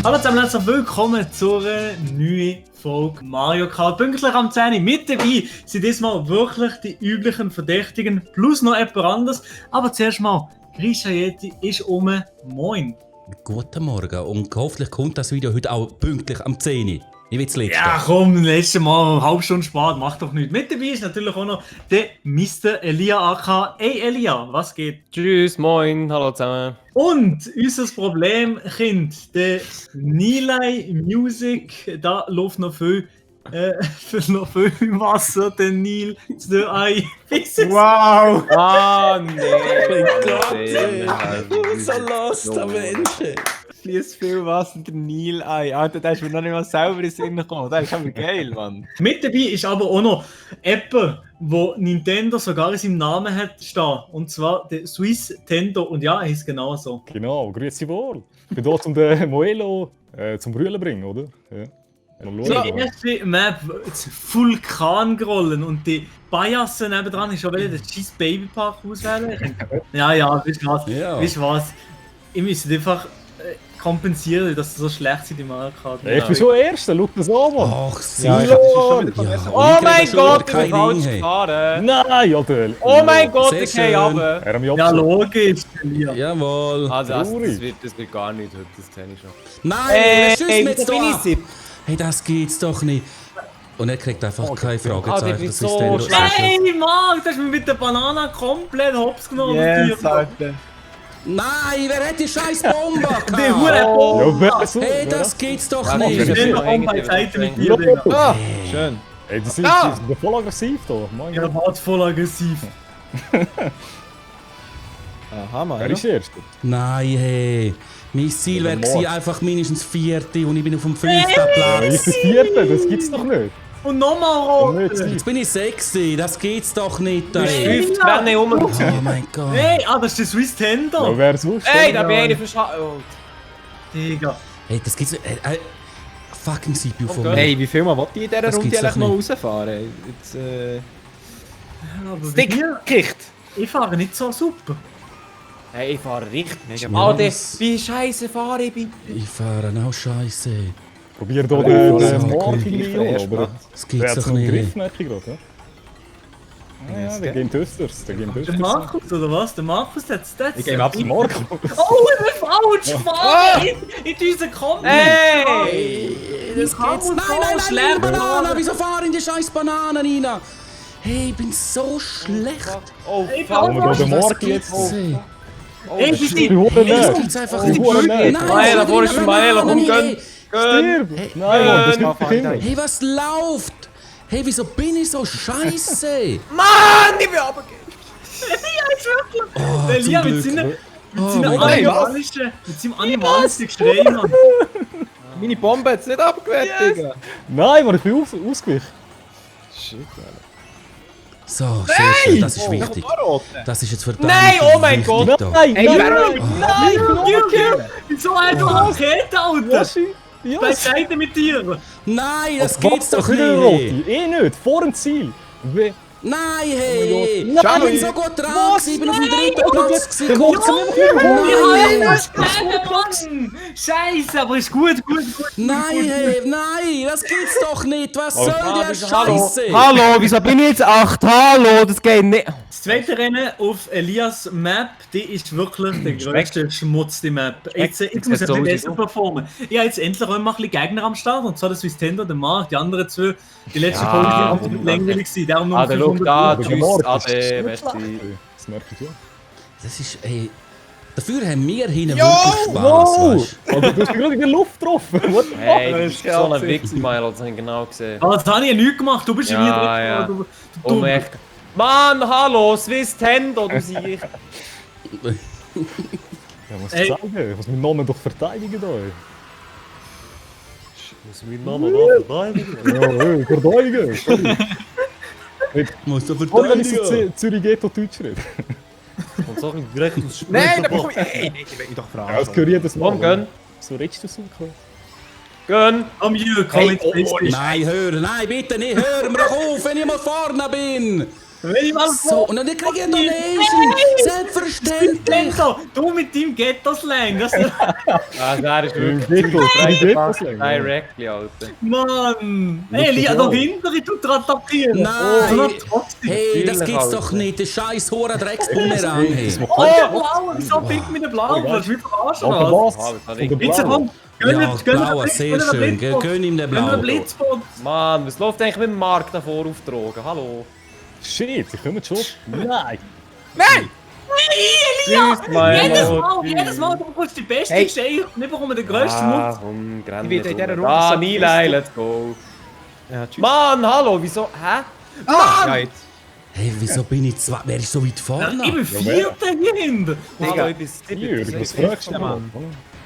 Hallo zusammen, herzlich willkommen zur neuen Folge Mario Kart. Pünktlich am 10 Uhr. Mit dabei sind diesmal wirklich die üblichen Verdächtigen, plus noch jemand anderes. Aber zuerst mal, Grisha Yeti ist Moin. Guten Morgen und hoffentlich kommt das Video heute auch pünktlich am 10 Uhr. Ich will das letzte. Ja komm, letztes Mal eine halbe Stunde spät, macht doch nichts. Mit dabei ist natürlich auch noch der Mr. Elia aka. Hey Elia, was geht? Tschüss, moin, hallo zusammen. Und unser Problemkind, der Nilay Music, da läuft noch viel, noch viel Wasser, der Nil, der Ei. Wow! Ah, nee. So lost, der Mensch. Fließt viel Wasser in den Nil ein. Alter, der ist mir noch nicht mal selber in den Sinn gekommen. Das ist aber geil, Mann. Mit dabei ist aber auch noch jemand, wo Nintendo sogar in seinem Namen hat stehen. Und zwar der Swiss Tendo. Und ja, er ist genau so. Genau, grüezi wohl. Ich bin hier, um den Moelo zum Brüllen zu bringen, oder? Ja. Die erste Map, das Vulkangrollen und die Bajasse nebendran ist schon wieder der Cheese Baby Park auswählen. Ja, weißt du was? Ja. Weißt du was? Ich müsste einfach kompensieren, dass sie so schlecht sind im Mario Kart. Ich bin schon Erster, schau das an, Mann. Ach, Ja, sicher. ich hab's schon wieder Ja, Oh mein ich kriege Gott, ich schon bin keinen falsch Ring, hey. gefahren. Nein, Alter. Oh mein Gott, Sehr ich gehe schön. runter. Er hat mich Ja, abgeschlossen. logisch, Elia. Jawohl. Also, das Traurig. wird gar nicht heute, das kenne ich schon. Nein, das schießt mir jetzt wieso bin ich doch. sieb? Hey, das geht's doch nicht. Und er kriegt einfach keine der Fragezeichen. wird Das so ist der schlecht. Hey Mann, du hast mich mit der Banane komplett hops genommen. Yes, Alter. Nein, wer hat die scheiß Bombe Die gehabt? Hure Ja, wer so? Hey, das geht's doch Ja, nicht. Ich bin noch Ja, bei Seite mit Ja, dir, Digga. Ah, schön. Ey, die sind voll aggressiv da. Mein Ja, Gott. war voll aggressiv. Aha, Mann. Wer ist Erster? Nein, hey. Mein Ziel wäre Mord. gewesen, einfach mindestens 4. und ich bin auf dem 5. Ja, Platz. ich bin Vierter, das gibt's doch nicht. Und nochmal rot. Jetzt bin ich 6. Das geht's doch nicht, Hey. ey. 5 Rennen um. Oh mein Gott. Hey, das ist der Swiss Ja, Tendo. wer sonst? Ey, da bin ich einer verschlagen. Oh. Digga. Hey, das gibt's nicht. Fucking CPU von Okay. mir. Hey, wie viel Mal wollte ich in dieser Das Runde gibt's eigentlich doch noch nicht. rausfahren? Jetzt, Aber Stick wir, gekickt. ich fahre nicht so super. Hey, ich fahre richtig mega. Ja, Alter, das- wie scheiße fahre ich bin. Ich fahre auch scheiße. Probier hier Ja, den Mark ich irgendwie fahr an, erst aber mal. Das der gibt's hat doch so einen nicht. Griff, merke ich gerade. Ja, ja, der geht öfters. Der geht Der öfters. Markus, oder was? Der Markus, das. Ich gehe ab zum Marco. Oh, ich bin falsch gefahren! In diesen Kommen! Hey! Das kann geht's. wohl Nein, so nein, nein, schlecht nicht Banane. fahren. Wieso fahren in die scheiß Bananen rein? Hey, ich bin so schlecht. Oh, Ey, fuck. Oh, wir gehen den Was Mark gibt's? jetzt. Ey, Ey, wie Ich sie. hole das nicht. gibt's einfach Ich nicht. hole nicht. Nein, Maela, das wo sind ist Maela? Komm, Bananen, gönn. ey. Stirb! Nein, Mann, das wird nicht immer. Hey, was läuft? Hey, wieso bin ich so scheiße? Mann, ich bin runtergegangen. Oh, Der Elia zum mit Glück. seinem Oh, animalischen Geschrei, Mann. Meine Bombe hat es nicht abgewehrt, Digga. Nein, Mann, ich bin ausgewichen. Shit, Alter. So, sehr schön, das ist wichtig. Warum? Das ist jetzt verdammt Nein, oh mein wichtig Gott. da. Nein, Ey, nein, warum? nein! Wieso hat er Rakete, Alter? Ja, Bei Seite mit dir. Nein, das Was geht's doch wieder eine nicht. rote? Eh nicht, vor dem Ziel. Wie? Nein, hey! Nein. Ich bin so gut dran, gewesen, ich bin auf dem 3. Platz. Der gewesen. Mark Nein, Mann! Scheiße, aber ist gut. nein, hey, nein, das gibt's doch nicht. Was soll der Scheiße? Hallo, wieso bin ich jetzt 8? Hallo, das geht nicht. Das zweite Rennen auf Elias Map, die ist wirklich der grösste Schmutz, die Map. Jetzt muss ich ein bisschen besser performen. Ich habe jetzt endlich auch mal ein bisschen Gegner am Start, und zwar der Swiss Tendo, der Mark, die anderen zwei, die letzte Ja, Folge waren absolut langweilig gewesen, darum nur Ah, der schaut da, Der tschüss, Mark ade, ist merci. Das merke ich ja. Das ist, ey. Dafür haben wir hinten wirklich Spaß, weißt Also, du hast mich gerade in der Luft getroffen. What the fuck? Hey, du bist so ein Wichsmile, das habe ich genau gesehen. Aber das habe ich ja nichts gemacht, du bist ja Ja, wieder ja. du, Oh, echt. Mann, hallo, Swiss Tendo, du siehst. Ja, was Ey. ich sagen? Ich muss meinen Namen doch verteidigen da. ey. Muss mein Name da verteidigen? Ja, verteidigen. Sorry. Musst du Und wenn ich so Zürich Ghetto Deutsch rede. Und so ein gerechtes Nein, da bekomme ich. Ey, ich will mich doch Ja, fragen. das gehört jedes Mal. Komm, gönn. So redest du so. Gönn. am Jürgen, komm jetzt Nein, hören, nein, bitte nicht, hören wir doch auf, wenn ich mal vorne bin. So, und dann kriege ich eine Donation. Selbstverständlich. Du mit deinem Ghetto-Slang. Das Der ist wirklich Ghetto, directly, Alter. Mann! Hey, Lia, da hinten, ich tue gerade attackieren. Nein! Hey, das gibt's doch nicht. Der scheiß Hure Drecksbumerang. Hey. Oh, der Blaue, wieso pickt mit dem Blauen? Das ist wie verarschen. Aber was? Ah, das hat Von der Jetzt Blau. komm, gönn Ja, jetzt, gönn Blauer, den sehr schön. Gönn ihm den Gönn den Blauen. Blitzboot. Mann, was läuft eigentlich mit dem Markt davor auf Drogen? Hallo? Shit, sie kommen schon. Nein! Tschüss, mein Jedes Mal, du bekommst die beste Hey. Geschenke und wir bekommen den grössten Mund. Komm, grenn Ich will nicht in dieser rum. Runde Ah, so Nilay, let's go. Ja, tschüss. Mann, hallo, wieso? Hä? Ja, jetzt. Hey, wieso bin ich zwei? Wer ist so weit Ich vorne? bin Vierter hier hinten. Hallo, ich bin Jürgen, was fragst du, Mann?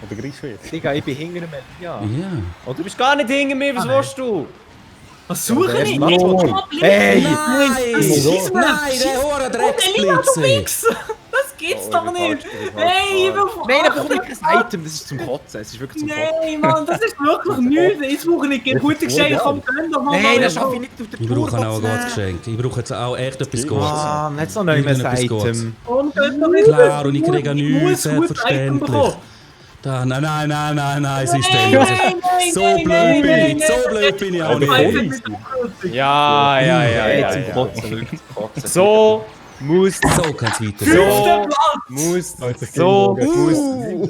Oder Griechschwede? Digga, ich bin hinter dem Ja. Ja. Oh, du bist gar nicht hinter mir, was willst du? Was suche ich? Mann. Ich will mal Blitz. Hey! Nein! Schieß mir. Nein, der Hure Elia, du Drecksblitze! Wichser! Das gibt's Oh, doch ich bin nicht! falsch, ich bin Hey, ich falsch. will Nein, da bekomme ich kein Item, das ist zum Kotzen. Es ist wirklich zum Kotzen. Nein, Mann, das ist wirklich nichts. Jetzt brauche ich nicht gute Geschenke. Komm, gönn doch mal. Nein, das schaffe ich nicht auf der Ich Tour. brauche auch ein gutes Geschenk. Ich brauche jetzt auch echt etwas Gutes. Mann, jetzt noch nicht mehr Irgendetwas ein Gutes. Item. Komm, gönn doch nicht. Klar, und ich kriege muss nichts, gutes Item selbstverständlich. bekommen. Da, nein, System. Nein, So nein, blöd bin nein, ich, so blöd bin ich auch Aber nicht. voll. Ja. Zum Kotzen, wirklich zum Kotzen. So muss, So kann es weitergehen. Fünfter Platz. muss, Alter, so Gameboy. muss.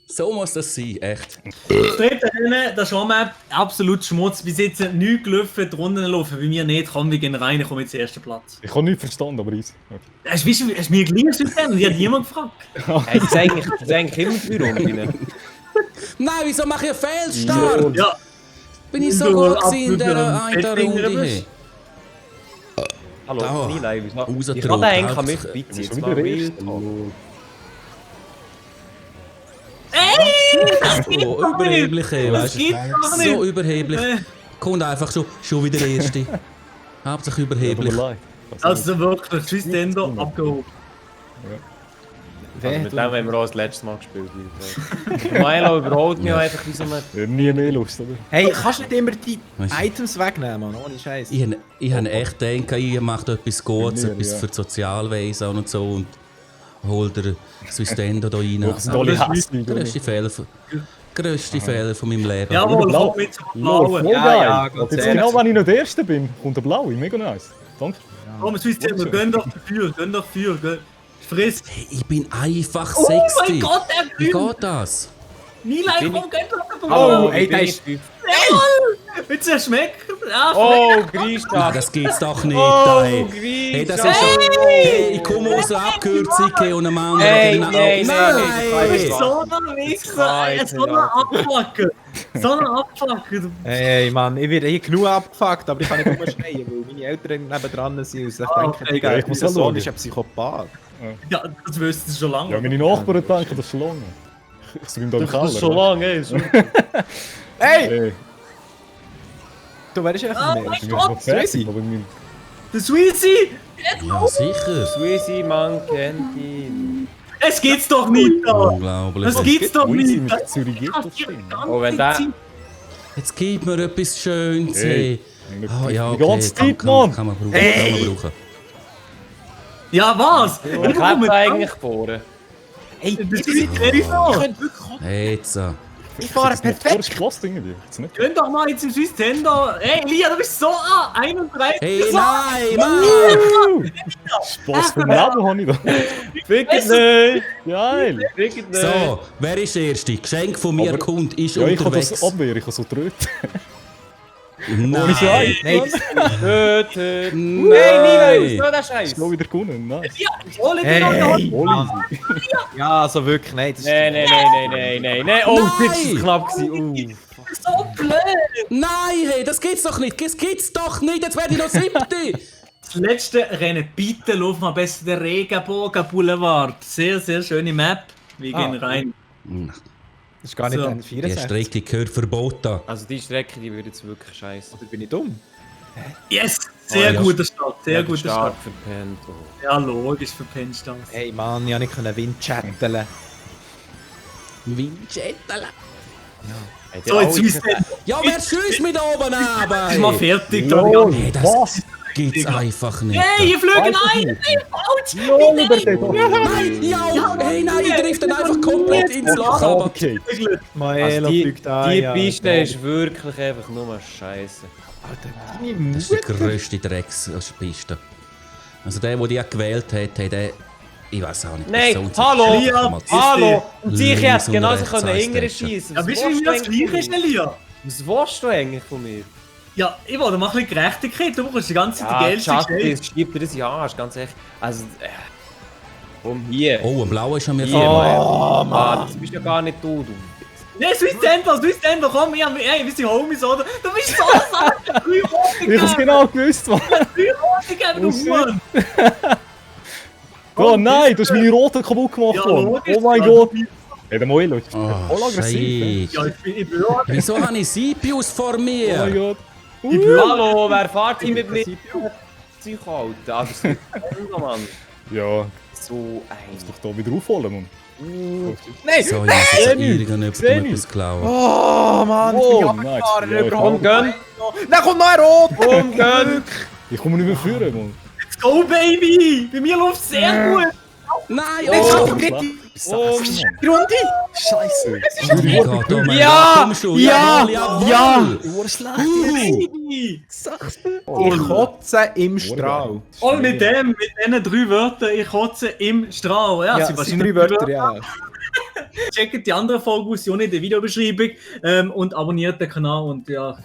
So muss das sein, echt. Das dritte Rennen, das ist auch mal absolut Schmutz. Bis jetzt nichts gelaufen, die Runden laufen. Bei mir nicht. Komm, wir gehen rein, ich komme jetzt ersten Platz. Ich habe nichts verstanden, aber easy. Okay. Hast du mir gleich und ich habe niemand gefragt. Hey, das ist eigentlich immer die Runden. Nein, wieso mache ich einen Fehlstart? Ja, Bin ich so Du gut gewesen in absolut dieser ein einen Fettfinger Runde? bist. Hey. Hallo, Da. Nilay, wieso? Rausgetragen. Ich kann den eigentlich an mich Ich bitte. bin Jetzt schon mal wieder real erst. talk. das So geht doch nicht. überheblich, ey, Das weißt geht du? doch So nicht. überheblich. Kommt einfach schon wieder der Erste. Hauptsächlich Tut mir überheblich. leid. Also wirklich, Swiss Tendo abgehoben. Also mit dem haben wir auch das letzte Mal gespielt. Leute. Milo überholt mich auch einfach wie so eine... Nie mehr Lust, oder? Hey, kannst du nicht immer die Weißt du- Items wegnehmen, Mann? Ohne Scheiß. Ich habe echt gedacht, ihr macht etwas Gutes, Ja, etwas ja. für die Sozialwesen und so und holt der Swistendo da rein. Das sind alle hässlich, oder? Grösste Fehler von meinem Leben. Jawohl, Blau. komm mit zum Lol, Blauen. voll Ja, geil. ja, ganz Und jetzt ehrlich. genau, wenn ich noch der Erste bin, kommt der Blaue. Mega nice. Danke. Komm, Swiss Tendo, gönn doch dafür, gönn. Friss. Hey, ich bin einfach Oh mein 60. Gott, er Wie gewinnt. geht das? Nilay, Bin komm, gönn doch den Hallo, Blauen. ey, der ist- Jawohl. Jetzt er schmeckt. Ja, Oh, Ah, Griesstag. das geht's doch nicht. Oh, ey. Hey, das ist Griesstag. doch... Hey, ich komme aus der Abkürzung und einem anderen... Hey, genau- nein. Du bist Nein! so ein Wichser, so ein Abfucker. So ein Abfucker. Hey, Mann, ich werde hier genug abgefuckt, aber ich kann nicht umschreien, weil meine Eltern nebendran sind und sich denken, okay, Digga, ich ich muss muss auch Sohn schauen. ist ein Psychopath. Ja, das wüssten sie schon lange. Ja, meine Nachbarn denken, das ist schon lange. Ich stream da im Das ist Keller. schon lange, ey. Schon. Hey! Hey, Du wärst echt Ah, mehr. mein ich bin Gott, noch fertig, Swissy. aber mein... Der Sweezy! Ja, sicher. Sweezy, man kennt ihn. Es geht's doch nicht da! Unglaublich. Das gibt's doch Ui, nicht! mit Das Zürich geht kannst das du stimmt. die ganze Oh, wenn der- Zeit- Jetzt gib mir etwas Schönes. Hey. Hey. Ah, ja, Die okay. ganze Zeit, kann Mann! man brauchen. Hey. Kann man brauchen. Ja, was? Ich hätte eigentlich geboren. Hey, Das ich ist nicht so! könnte wirklich... Hey, jetzt. Ich fahre Das ist perfekt. Klasse irgendwie. Jetzt nicht. Gönn doch mal jetzt im Swiss Tendo! Hey, Lia, du bist so 31! Hey, so. nein, Mann! Spaß vom Leben habe ich da. Fick es nicht! Geil! Fick es nicht! So, wer ist der Erste? Geschenk von mir Aber- kommt, ist Ja, ich kann unterwegs. das abwehren, ich kann so tröten. Nein! Nein, Tötet! Nein! Hey, Nilay, was soll der Scheiß? Ich habe wieder gewonnen, nice. Ja, hol ihn Hey. doch noch! Voll easy. ja, also wirklich, nein. Das ist Nein. Oh, Nein. das ist knapp gewesen. So blöd! Nein, hey, das gibt's doch nicht! Das gibt's doch nicht! Jetzt werde ich noch 7. Das letzte Rennen, bitte lauf mal besser den Regenbogen Boulevard. Sehr, sehr schöne Map. Wir gehen rein. Das ist gar nicht So. ein Die 64. Strecke gehört verboten. Also die Strecke, die wird jetzt wirklich scheiße. Oder bin ich dumm? Yes! Sehr Oh, ja. guter Start, sehr guter Start Start. verpennt. Oh. Ja, logisch, verpennst du das. Hey, Mann, ich konnte nicht können Wind chatteln. Windschettel. So, jetzt Swiss Tendo. Ja, wer schießt mich da oben Ist runter? mal fertig, da Lol, Hey, das- was? gibt's einfach nicht. Hey, ihr flügen Weiß ich ein! nicht. Hey, falsch! Ja, der geht doch. Nein, ja, hey, nein, ich trifft dann einfach komplett ins Loch. Oh, Aber okay. Maelo die fliegt ein. die ja. Piste ist wirklich einfach nur Scheiße. das ist die grösste Dreckspiste. Also der die gewählt hat, der... Ich weiß auch nicht. Nein, so hallo! Liam, Hallo! Und ich hätte Links und genauso rechts können heisst Ingrid das schon. schießen. Ja, weißt du, wie mir das gleiche ist, Elia? Was willst du eigentlich von mir? Ja, ich wollte mal ein bisschen Gerechtigkeit, du bekommst die ganze Zeit die Ja, geilste Justice, Geschichte. schieb dir das in den Arsch, ganz ehrlich. Also, komm hier. Oh, ein blauer ist an mir Hier, vorbei. Mann, das bist ja gar nicht du. Nee, Swiss Center, komm, wir sind Homies, oder? Du bist so satt! Ich hab's genau gewusst, Mann. Du Mann! Oh nein, du hast meine Roten kaputt gemacht, Ja, Mann. logisch, Oh mein Mann. Gott. Hey, der Moelo ist Oh, voll aggressiv. Scheiße. Ja, ich bin auch. Wieso habe ich Sipius vor Oh mein mir? Gott. Hallo, wer fährt hier mit mir? Zeug halten. Also, das ist ein Mann. Ja, So muss doch da wieder aufholen, Mann. Nein! So, ich muss jetzt irgendetwas klauen. Oh Mann, Oh, ich bin nice. abgefahren, Ja, Komm, gönn! Dann kommt noch ein Rot! Komm, gönn! Ich komme nicht mehr führen, Mann. Let's go, Baby! Bei mir läuft sehr gut! Nein, Oh, oh! Die Runde! Scheiße. Oh mein Gott, oh mein Ja! Gott, komm schon. Ja! Jawohl, Ja! jawohl. Baby! Ich kotze im Strahl. Und mit diesen 3 Wörtern, ich kotze im Strahl. Ja, Ja, sie das wahrscheinlich sind 3 Wörter, ja. Checkt die andere Folge aus, in der Videobeschreibung und abonniert den Kanal und ja.